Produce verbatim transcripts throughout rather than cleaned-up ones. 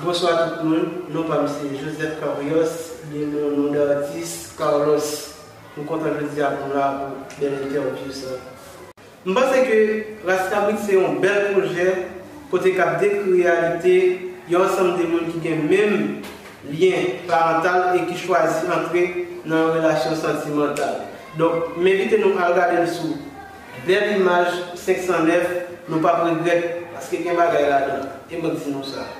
Bonswa tout moun, non pa m se Joseph Carrios, li nan non datis Carlos. M kontan jodi a pou m la pou bèl entèvyou sa. M panse ke Ras Kabrit se yon bèl pwojè kote k ap dekri reyalite yon ansanm de moun ki gen menm lyen parantal e ki chwazi antre nan yon relasyon santimantal. Donk, m envite nou al gade l sou bèl imaj senk san nèf, nou p ap regrèt paske gen bagay ladan. E mwen di nou sa.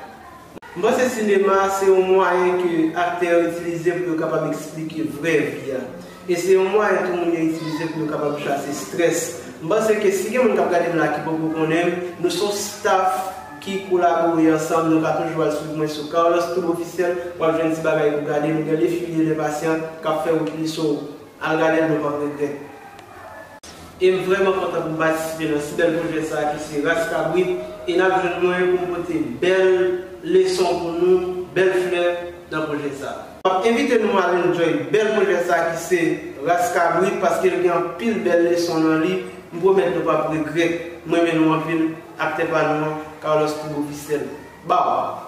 M panse sinema se yon mwayen ke aktè yo itilize pou yo kapab eksplike vrè vi a. E se yon mwayen tou moun yo itilize pou yo kapab chase strès. M panse ke si gen moun k ap gade m la ki poko konnen m, nou se yon staff ki kolabore ansanm, nou ka toujou al swiv mwen sou Carlos Tube Officiel, w ap jwenn ti bagay pou gade, nou gen Le Furet et l'Impatient k ap fè w pli so, al gade l, nou p ap regrèt. E m vrèman kontan pou m patisipe nan si bèl pwojè sa a ki se Ras Kabrit, e n ap jwenn mwen pou m pote bèl leson pou nou, bèl flè nan pwojè sa a. M ap envite nou al enjoy bèl pwojè sa a ki se Ras Kabrit, paske l gen anpil bèl leson nan li. M pwomèt nou p ap regrèt. M renmen nou anpil. Aktè pa nou an, Carlos Tube Officiel. Baw!